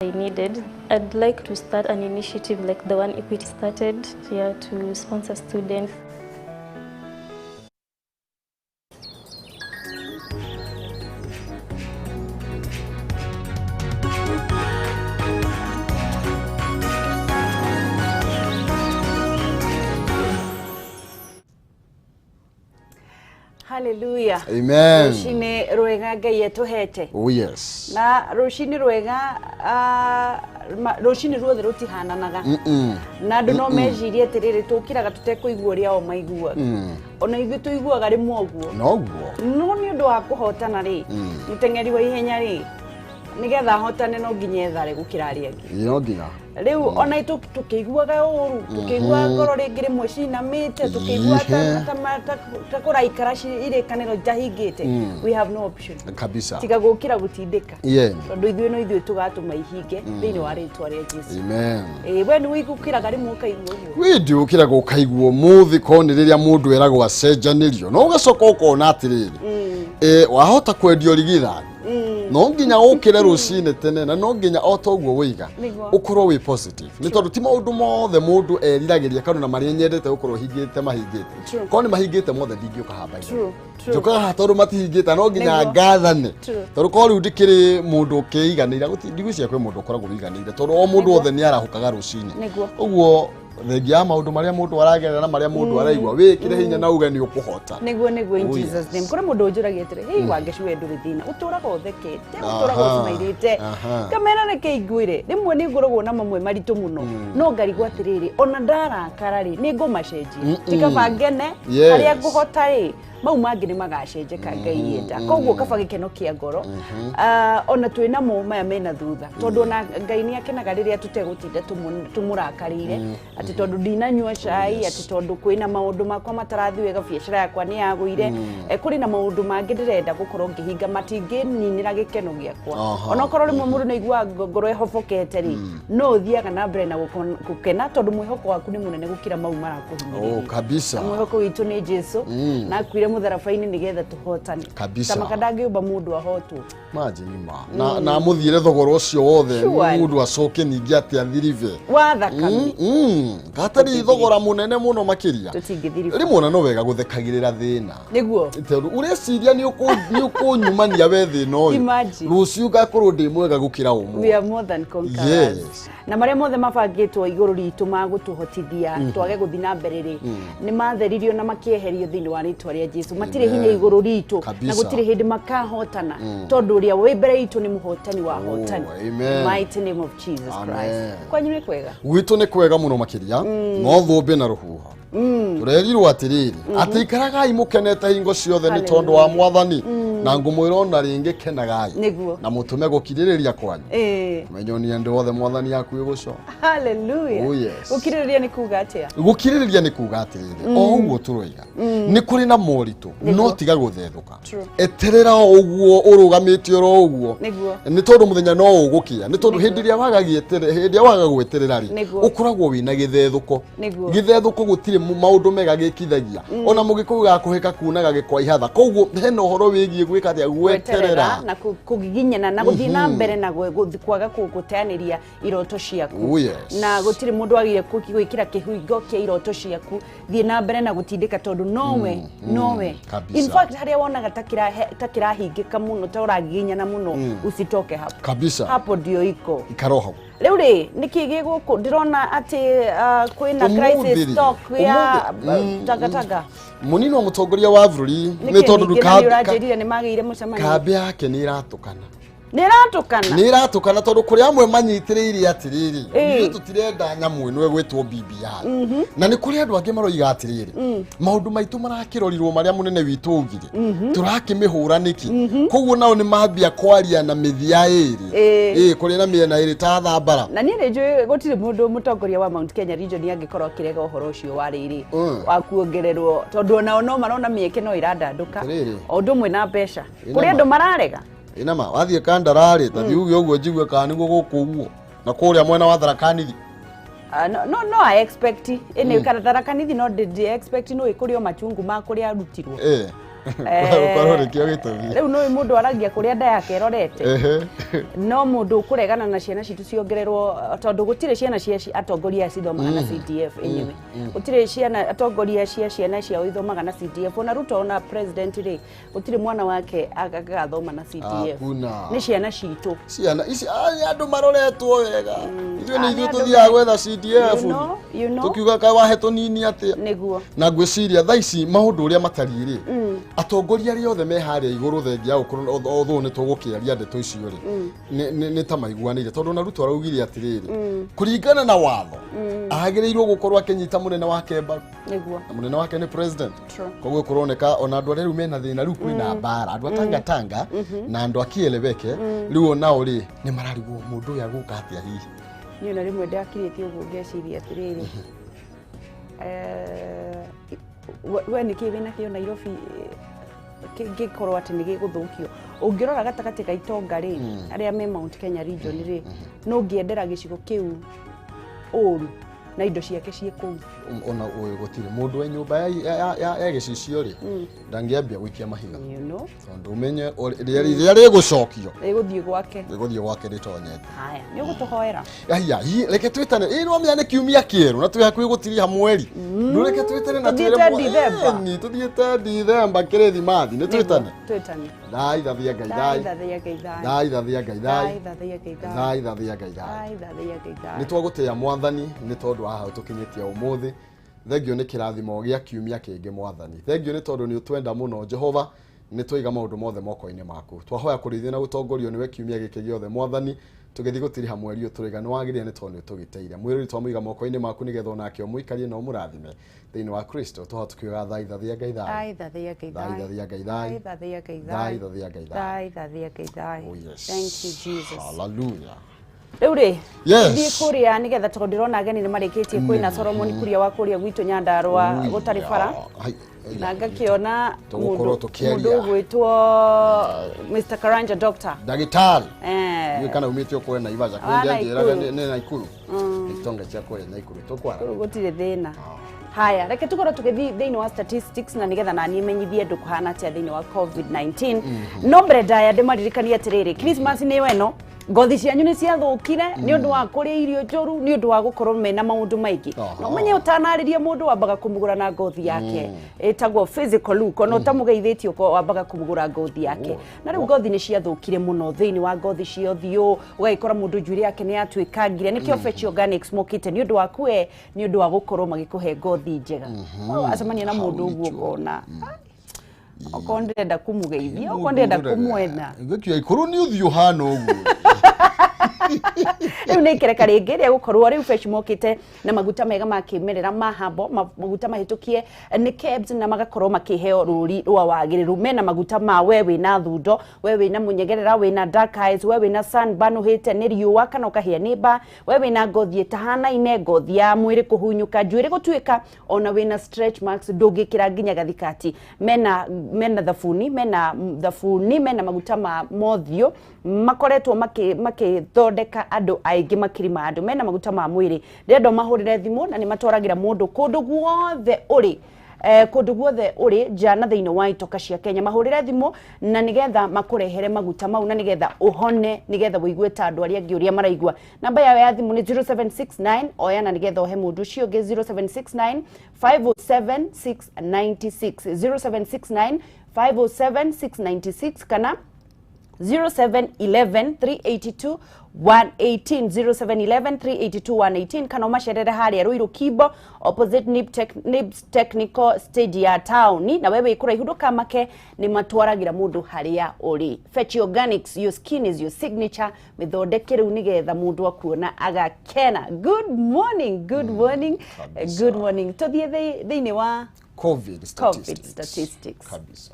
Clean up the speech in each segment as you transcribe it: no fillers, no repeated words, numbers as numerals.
I needed. I'd like to start an initiative like the one Equity started here to sponsor students. Hallelujah. Amen. Rũcinĩ rwega Ngai atũhete. Oh yes. Na rũcinĩ rwega rũcinĩ ruothe rũtihananaga. Na andũ no mecirie atĩrĩrĩ tũkĩraga tũtekũigua ũrĩa o maiguaga. Ona ithuĩ tũiguaga rĩmwe ũguo. Noguo. No nĩ ũndũ wa kũhotana rĩ, mũteng'eri wa ihenya rĩ, nĩgetha ahotane no nginya ethare gũkĩra arĩa angĩ. No nginya. Rĩu ona itũ tũkĩiguaga ũru, tũkĩiguaga ngoro rĩngĩ rĩmwe cinamĩte, tũkĩiguaga ta kũraikara irĩkanĩro itahingĩte, we have no option. Kabisa. Tiga gũkĩra gũtindĩka. Yeah. Tondũ ithuĩ no ithuĩ tũgatũma ihinge thĩinĩ wa rĩtwa rĩa Jesu. Amen. Ĩĩ, we nĩ ũgũkĩraga rĩmwe ũkaigua ũguo. Wĩ ndiũkĩraga ũkaigua ũmũthĩ korwo nĩ rĩrĩa mũndũ eragwo acenjanĩrio no ũgacoka ũkona atĩrĩrĩ wahota kwendio rigithani no nginya ũkĩre rũcinĩ tene na no nginya o ta ũguo wĩiga Nĩguo. ũkorwo wĩ positive nĩ tondũ ti maũndũ mothe mũndũ eriragĩria kana na marĩa nyendete gũkorwo hingĩte mahingĩte. True. Korwo nĩ mahingĩte mothe ndingĩũka haha. True, true. Njũkaga haha tondũ matihingĩte no nginya Nĩguo. ngathane. True. Tondũ korwo rĩu ndikĩrĩ mũndũ ũkĩiganĩire ndigwĩciria kwĩ mũndũ ũkoragwo wĩiganĩire tondũ o mũndũ Nĩguo. wothe nĩ arahũkaga rũcinĩ. Nĩguo. Ũguo thengia ya maũndũ marĩa mũndũ aragerera na marĩa mũndũ araigua wĩkĩre hinya na uge nĩ ũkũhota. Nĩguo nĩguo in Oh, Jesus yes. name. Kũrĩ mũndũ ũnjũragia atĩrĩ, "Hey Wangeci we ndũrĩ thĩna, ũtũraga ũthekete, ũtũraga ũcumairĩte." Kamera reke ingwĩre, rĩmwe nĩ ngoragwo na mamwe maritũ mũno, no ngarigwo atĩrĩrĩ, ona ndarakara rĩ, nĩ ngũmacenjia. Ti kaba ngene, harĩa ngũhota rĩ, mau mangĩ nĩ magacenjeka Ngai enda. Koguo kaba gĩkeno kĩa ngoro, ona twĩ namo maya mena thutha, tondũ ona Ngai nĩ akenaga rĩrĩa tũtegũtinda tũmũrakarĩire, atĩ tondũ ndinanyua cai, atĩ tondũ kwĩna maũndũ makwa matarathiĩ wega, biacara yakwa nĩ yagũire, kũrĩ na maũndũ mangĩ ndĩrenda gũkorwo ngĩhinga matingĩninĩra gĩkeno gĩakwa. Onokorwo rĩmwe mũndũ nĩ aiguaga ngoro ĩhobokete rĩ, no ũthiaga na mbere na gũkena tondũ mwĩhoko waku nĩ mũnene gũkĩra mau marakũhinyĩrĩria. Oh, kabisa. Na mwĩhoko witũ nĩ Jesu, na akuire mũtharaba-inĩ nĩgetha tũhotane. Kabisa. Ta maka ndangĩũmba mũndũ ahotwo. Imagine ma. Na amũthiĩre thogora ũcio wothe Surely. mũndũ acoke ningĩ atĩ athiribe. Wa thakame. Gatarĩ thogora mũnene mũno makĩria. Tũtingĩthiriba. Rĩmwe ona no wega gũthekagĩrĩra thĩna. Nĩguo. Tondũ ũreciria nĩ ũkũnyumania we thĩna ũyũ. Imagine. Rũciũ ngakorwo ndĩ mwega gũkĩra ũmũthĩ. We are more than conquerors. Yes. Na marĩa mothe mabangĩtwo igũrũ ritũ ma gũtũhotithia twage gũthiĩ na mbere rĩ, nĩ matheririo na makĩeherio thĩinĩ wa rĩtwa rĩa Jesu. Matirĩ hinya igũrũ ritũ na Kabisa. gũtirĩ hĩndĩ makahotana tondũ ũrĩa wĩ mbere itũ nĩ mũhotani wa hotani. Amen. Mighty name of Jesus Amen. Christ. Kwanyu nĩ kwega? Gwitũ nĩ kwega mũno makĩria no thũmbĩ na rũhuho. Tũrerirwo atĩrĩrĩ atĩ ikaragai mũkenete hingo ciothe nĩ tondũ wa mwathani na ngũmwĩra ona rĩngĩ kenagai Nĩguo. na mũtũme gũkirĩrĩria kwanyu menyonie andũ othe mwathani akuĩ gũcoka. Hallelujah. Oh, yes. Gũkirĩrĩria nĩ kuga atĩa? Gũkirĩrĩria nĩ kuga atĩrĩrĩ o ũguo tũroiga nĩ kũrĩ na moritũ no tiga gũthethũka. True. Eterera o ũguo ũrũgamĩte oro ũguo Nĩguo. nĩ tondũ mũthenya no ũgũkĩa nĩ tondũ hĩndĩ ĩrĩa waga gĩeterera hĩndĩ ĩrĩa waga gweterera rĩ Nĩguo. ũkoragwo wĩna gĩthethũko. Nĩguo. Gĩthethũko gũtirĩ maũndũ mega gĩkithagia ona mũgĩkũyũ gakũhĩka kunaga gĩkwa ihatha koguo hena ũhoro wĩgiĩ gwĩka atĩa gweterera na kũgiginyana na gũthiĩ na mbere na kwaga gũteanĩria iroto ciaku. Oh, yes. Na gũtirĩ mũndũ wagĩrĩire gwĩkĩra kĩhingo kĩa iroto ciaku. Thiĩ na mbere na gũtindĩka tondũ nowe, nowe. Kabisa. In fact harĩa wonaga ta kĩrahingĩka mũno ta ũragiginyana mũno usitoke hapo. Kabisa. Hapo ndio iko. Ikara o hau. Rĩu rĩ nĩkĩ gĩ gũkũ ndĩrona atĩ kwĩna Ũmũthĩ crisis rĩ, stock ya ũmũthĩ, takataka. Mũnini wa mũtongoria wa bũrũri Nĩkĩ nĩ tondũ ningĩ na nĩ ũranjĩrire nĩ magĩire mũcemanio. kambĩ yake nĩ ĩratũkana. Nĩ ĩratũkana? Nĩ ĩratũkana tondũ kũrĩ amwe manyitĩrĩire atĩrĩrĩ ithuĩ tũtirenda nyamũ ĩno ĩgwĩtwo BBI. Na nĩ kũrĩ andũ angĩ maroiga atĩrĩrĩ maũndũ maitũ marakĩrorirwo marĩa mũnene witũ augire tũrakĩmĩhũra nĩkĩ. Koguo nao nĩ mambia kwaria na mĩthia ĩrĩ. Kũrĩ na mĩena ĩrĩ ta thambara. Na niĩ nĩ njũĩ gũtirĩ mũndũ mũtongoria wa Mount Kenya region angĩkorwo akĩrega ũhoro ũcio wa rĩrĩ wa kuongererwo tondũ onao no marona mĩeke no ĩrandandũka Atĩrĩrĩ. o ũndũ ũmwe na mbeca. Ĩna Kũrĩ ma. andũ mararega. Ĩna ma wathiĩ Kandararĩ ta thiĩ uge ũguo njigue kana nĩguo gũkũ ũguo na kũrĩa mwena wa Tharaka Nithi. No, no, I expect ĩnĩ Tharaka Nithi no ndĩ expect no ĩkũrĩo machungu ma kũrĩa arutirwo. Gũkorwo nĩkĩo gĩtũmi. Rĩu nĩ mũndũ aragia kũrĩa nda yake ĩrorete. No mũndũ ũkũregana na ciana citũ ciongererwo tondũ gũtirĩ ciana cia atongoria cithomaga na CDF anyway. Gũtirĩ ciana atongoria cia ciana ciao ithomaga na CDF. Ona Ruto ona president rĩ, gũtirĩ mwana wake agathoma na CDF. Nĩ ciana citũ. Ciana ici andũ maroretwo wega. Ithuĩ nĩ ithuĩ tũthiaga gwetha CDF. Tũkiuga kaĩ wahe tũnini atĩa. Nĩguo. Na ngwĩciria thaa ici maũndũ ũrĩa matariĩ rĩ, atongoria arĩa othe me harĩa igũrũ thengia gũkorwo although nĩ tũgũkĩaria ndeto icio rĩ, nĩ ta maiguanĩire tondũ na Ruto araugire atĩrĩrĩ, kũringana na watho agĩrĩirwo gũkorwo akĩnyita mũnene wake mbaru. Nĩguo. Na mũnene wake nĩ president. Koguo kũroneka ona andũ arĩa rĩu mena thĩna rĩu kwĩna mbara, andũ a Tangatanga na andũ a Kieleweke rĩu onao rĩ nĩ mararigwo mũndũ ũyũ agũka atĩa hihi. Niĩ ona rĩmwe ndakirĩtie ũguo ngeciria atĩrĩrĩ, we nĩkĩ wĩna kĩo Nairobi kĩngĩkorwo atĩ nĩ gĩgũthũkio. Ũngĩrora gatagatĩ ka itonga rĩ, arĩa me Mount Kenya region rĩ, no ũngĩendera gĩcigo kĩu ũru na indo ciake ciĩ kũu. Ona ũyũ gũtirĩ mũndũ wa nyũmba ya gĩcicio rĩ, ndangĩambia gũikia mahiga. Tondũ ũmenye rĩrĩa rĩgũcokio rĩgũthiĩ gwake, rĩgũthiĩ gwake rĩtonyete. Haya, nĩ ũgũtũhoera. Haya, reke twĩtane. Ĩ no menya nĩ kiumia kĩerũ na twĩ hakuhĩ gũtiriha mweri. No reke twĩtane na twĩre tũthiĩte Dithemba kĩrĩthimathi, nĩ twĩtane. Twĩtane. Thai thathia Ngai thai. Thathia Ngai thai. Thai thathia Ngai thai. Thathia Ngai thai. Thai thathia Ngai thai. Thathia Ngai thai. Nĩ twagũtĩĩa Mwathani nĩ tondũ wa hau tũkinyĩtie ũmũthĩ. Thengio nĩ kĩrathimo gĩa kiumia kĩngĩ Mwathani. Thengio nĩ tondũ nĩ ũtwenda mũno Jehova, nĩ twaiga maũndũ mothe moko-inĩ maku. Twahoya kũrĩithio na gũtongorio nĩwe kiumia gĩkĩ gĩothe Mwathani, tũgĩthiĩ gũtiriha mweri ũyũ tũraiga nĩ wagĩrĩire nĩ tondũ nĩ ũtũgitĩire. Mwĩrĩ twamũiga moko-inĩ maku nĩgetha onake ũmũikarie na ũmũrathime thĩinĩ wa Kristo. Twahoya tũkiuga thai thathia Ngai thai. Thathia Ngai thai. Thathia Ngai thai. Thathia Ngai thai. Thathia Ngai thai. Thathia Ngai thai. Oh yes. Thank you Jesus. Hallelujah. Rĩu rĩ, Yes. thiĩ kũrĩa nĩgetha tondũ ndĩrona ageni nĩ marĩkĩtie kwĩna Solomon Kuria wa kũrĩa gwitũ Nyandarũa gũtarĩ bara. Na ngakĩona mũndũ ũgwĩtwo Mr. Karanja Doctor. Ndagĩtarĩ. Nĩ kana umĩte kũrĩa Naivasha, kũrĩa njĩraga nĩ Naikuru. Itonga cia kũrĩa Naikuru tũkwara. Gũtirĩ thĩna. Haya, reke tũkorwo tũgĩthiĩ thĩinĩ wa statistics na nĩgetha naniĩ menyithie andũ kũhana atĩa thĩinĩ wa COVID-19. No mbere ndaya ndĩmaririkanie atĩrĩrĩ, Christmas nĩ ĩno, ngothi cianyu nĩ ciathũkire nĩ ũndũ wa kũrĩa irio njũru, nĩ ũndũ wa gũkorwo mena maũndũ maingĩ. Na ũmenye ũtanarĩria mũndũ wambaga kũmũgũra na ngothi yake, ĩtagwo physical look, ona ũtamũgeithĩtie wambaga kũmũgũra ngothi yake. Na rĩu ngothi nĩ ciathũkire mũno thĩinĩ wa ngothi cia ũthiũ, ũgagĩkora mũndũ njuĩrĩ yake nĩ yatuĩkangire. Nĩkĩo Fetch Organics mokĩte nĩ ũndũ waku we, nĩ ũndũ wa gũkorwo magĩkũhe ngothi njega. Wacemania na mũndũ ũguo ũkona okorwo ndĩrenda kũmũgeithia, okorwo ndĩrenda kũmwena. Ngĩkiuga ikorwo nĩ ũthiũ hana ũguo. Rĩu nĩ ikereka rĩngĩ rĩa gũkorwo rĩu Fetch mokĩte na maguta mega ma kĩmerera ma habo, maguta mahĩtũkie nĩ KEBS na magakorwo makĩheo rũri rwa wagĩrĩru. Mena maguta ma we wĩna thundo, we wĩna mũnyegerera, wĩna dark eyes, we wĩna sunburn ũhĩte nĩ riũa kana ũkahĩa nĩ mbaa, we wĩna ngothi ĩtahanaine, ngothi ya mwĩrĩ kũhunyũka, njuĩrĩ gũtuĩka, ona wĩna stretch marks ndũngĩkĩra nginya gathikati. Mena thabuni, mena maguta ma mothiũ makoretwo makĩthondeka andũ aingĩ makiri ma andũ. Mena maguta ma mwĩrĩ, ndĩrenda ũmahũrĩre thimũ na nĩ matwaragĩra mũndũ kũndũ guothe ũrĩ, kũndũ guothe ũrĩ nja na thĩinĩ wa itoka cia Kenya. Mahũrĩre thimũ na nĩgetha makũrehere maguta mau na nĩgetha ũhone, nĩgetha ũigue ta andũ arĩa angĩ ũrĩa maraigua. Namba yao ya thimũ nĩ 0769, oya na nĩgetha ũhe mũndũ ũcio ũngĩ 0769 507 696, 0769 507 696 kana 0711 382 118, 0711 382 118 kana ũmacerere harĩa Ruiru Kibo opposite Nibs Technical Stage ya town. Na wewe kũraihu ndũkamake, nĩ matwaragĩra mũndũ harĩa ũrĩ. Fetch Organics, your skin is your signature. Mĩthondeke rĩu nĩgetha mũndũ akuona agakena. Good morning, good morning, good morning. Tũthiĩ thĩinĩ wa COVID statistics. Kabisa.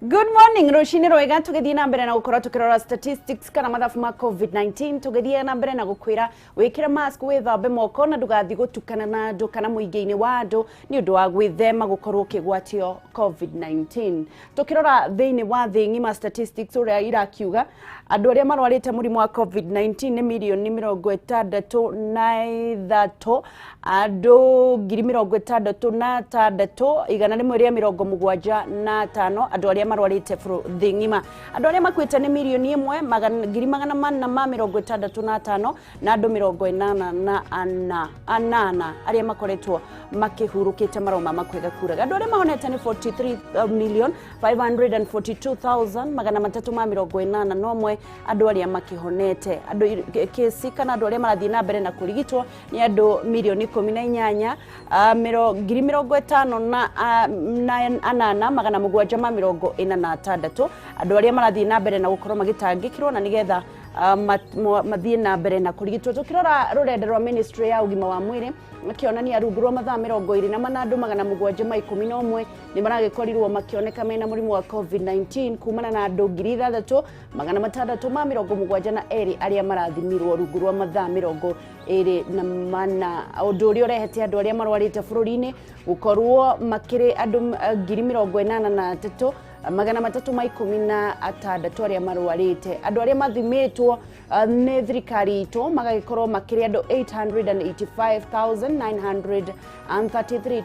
Good morning, rũcinĩ rwega. Tũgĩthiĩ na mbere na gũkorwo tũkĩrora statistics kana mathabu ma COVID-19, tũgĩthiĩ na mbere na gũkwĩra wĩkĩre mask, wĩthambe moko na ndũgathiĩ gũtukana na andũ kana mũingĩ-inĩ wa andũ nĩ ũndũ wa gwĩthema gũkorwo ũkĩgwatio COVID-19. Tũkĩrora thĩinĩ wa thĩ ng'ima, statistics ũrĩa irakiuga, andũ arĩa marwarĩte mũrimũ wa COVID-19 nĩ 63,000,000, andũ 66,175 andũ arĩa marwarĩte thĩ ng'ima. Andũ arĩa makuĩte nĩ 1,465,000 na andũ 88 arĩa makoretwo makĩhurũkĩte maroma makwega kuraga. Andũ arĩa mahonete nĩ 43,542,381 andũ arĩa makĩhonete. Andũ kesi kana andũ arĩa marathiĩ na mbere na kũrigitwo nĩ andũ 18,058,783 andũ arĩa marathiĩ na mbere na gũkorwo magĩtangĩkĩrwo na nĩgetha mathiĩ na mbere na kũrigitwo. Tũkĩrora rũrenda rwa ministry ya ũgima wa mwĩrĩ makĩonania rungu rwa mathaa 24 andũ 711 nĩ maragĩkorirwo makĩoneka mena mũrimũ wa COVID-19 kumana na andũ 6,672 arĩa marathimirwo rungu rwa mathaa 24. Ũndũ ũrĩa ũrehete andũ arĩa marwarĩte bũrũri-inĩ gũkorwo makĩrĩ andũ 83,316 arĩa marwarĩte. Andũ arĩa mathimĩtwo nĩ thirikari itũ magagĩkorwo makĩrĩ andũ 885,933.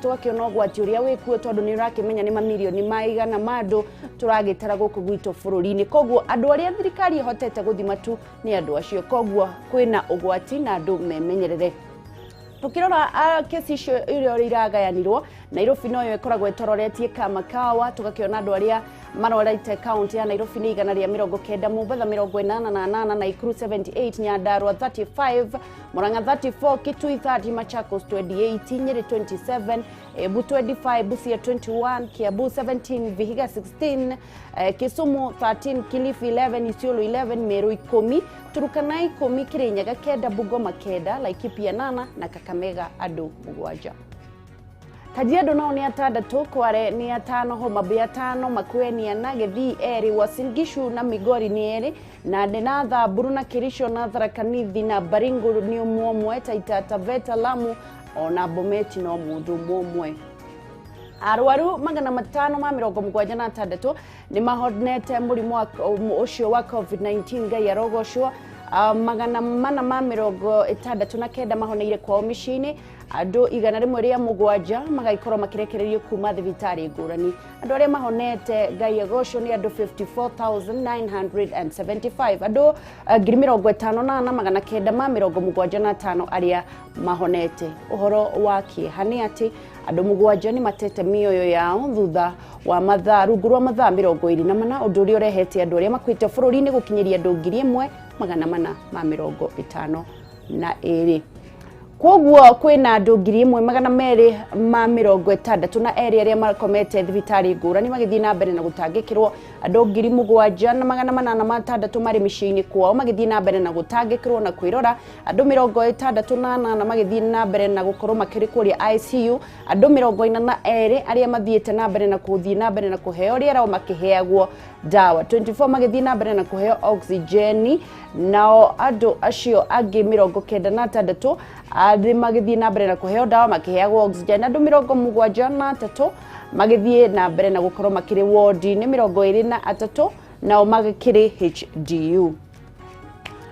Tũgakĩona ũgwati ũrĩa wĩkuo tondũ nĩ ũrakĩmenya nĩ mamirioni maigana ma andũ tũragĩtara gũkũ gwitũ bũrũri-inĩ. Koguo andũ arĩa thirikari ĩhotete gũthima tu nĩ andũ acio, koguo kwĩna ũgwati na andũ memenyerere. Tukirora kesi icio iria iragayanirwo, Nairobi noyo ĩkoragwo ĩtororetie kamakawa. Tugakiona andũ arĩa marwarĩte kaunti ya Nairobi nĩ 190, Mombatha 88, Nakuru 78, Nyandarua 35, Murang'a 34, Kitui 30, Machakos 28, Nyeri 27, Embu 25, Busia 21, Kiambu 17, Vihiga 16, Kisumu 13, Kilifi 11, Isiolo 11, Meru 10, Turkana 10, Kirinyaga 9, Bungoma 9, Laikipia 8 na Kakamega andũ 7. Kajiado nao nĩ 6, Kware nĩ 5, Homa Bay 5, Makueni 4, Githii 2, Uasin Gishu na Migori nĩ 2, Nandi na Samburu na Kericho na Tharaka Nithi na Baringo nĩ 1, Taita Taveta, Lamu ona Bomet no mũndũ 1. Arwaru 576 nĩ mahonete mũrimũ ũcio wa COVID-19, Ngai arogocwo. 469 mahoneire kwao mĩciĩ-inĩ, andũ 107 magagĩkorwo makĩrekererio kuma thibitarĩ ngũrani. Andũ arĩa mahonete Ngai agocwo nĩ andũ 54,975, andũ 54,975 arĩa mahonete. Ũhoro wa kĩeha nĩ atĩ andũ 7 nĩ matete mĩoyo yao thutha wa mathaa rungu rwa mathaa 24, ũndũ ũrĩa ũrehete andũ arĩa makuĩte bũrũri-inĩ gũkinyĩria andũ 1,452. Koguo kwĩna andũ 1,262 arĩa makomete thibitarĩ ngũrani magĩthiĩ na mbere na gũtangĩkĩrwo, andũ 7,806 marĩ mĩciĩ-inĩ kwao magĩthiĩ na mbere na gũtangĩkĩrwo na kwĩrora, andũ 68 magĩthiĩ na mbere na gũkorwo makĩrĩ kũrĩa ICU, andũ 42 arĩa mathiĩte na mbere na gũthiĩ na mbere na kũheo rĩera o makĩheagwo dawa, 24 magĩthiĩ na mbere na kũheo oxygeni, nao andũ acio angĩ 96 arĩ magĩthiĩ na mbere na kũheo dawa makĩheagwo oxygen, andũ 73 magĩthiĩ na mbere na gũkorwo makĩrĩ wodi-inĩ, 23 nao magĩkĩrĩ HDU.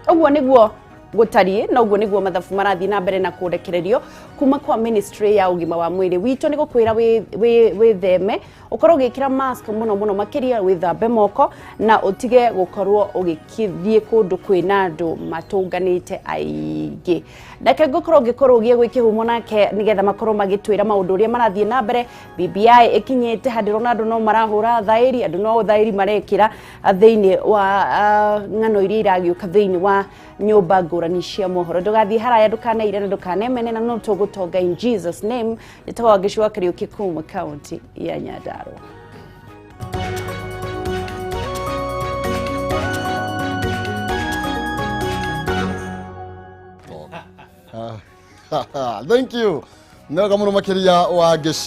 Ũguo nĩguo gũtariĩ na ũguo nĩguo mathabu marathiĩ na mbere na kũrekererio kuma kwa ministry ya ũgima wa mwĩrĩ witũ. Nĩ gũkwĩra wĩtheme ũkorwo ũgĩkĩra mask mũno mũno makĩria, wĩthambe moko na ũtige gũkorwo ũgĩthiĩ kũndũ kwĩna andũ matũnganĩte aingĩ. Ndake ngũkorwo ngĩkũrũgia gwĩ kĩhumo nake nĩgetha makorwo magĩtwĩra maũndũ ũrĩa marathiĩ na mbere. BBI ĩkinyĩte handũ ndĩrona andũ no marahũra thaĩri, andũ no thaĩri marekĩra thĩinĩ wa ng'ano iria iragĩũka thĩinĩ wa nyũmba ngũrani cia mohoro. Ndũgathiĩ haraya, ndũkaneire na ndũkanemene, na no tũgũtonga in Jesus name. Njĩtagwo Wangeci wa Kariũki kuma kaunti ya Nyandarua. Thank you. Nĩ wega mũno makĩria Wangeci.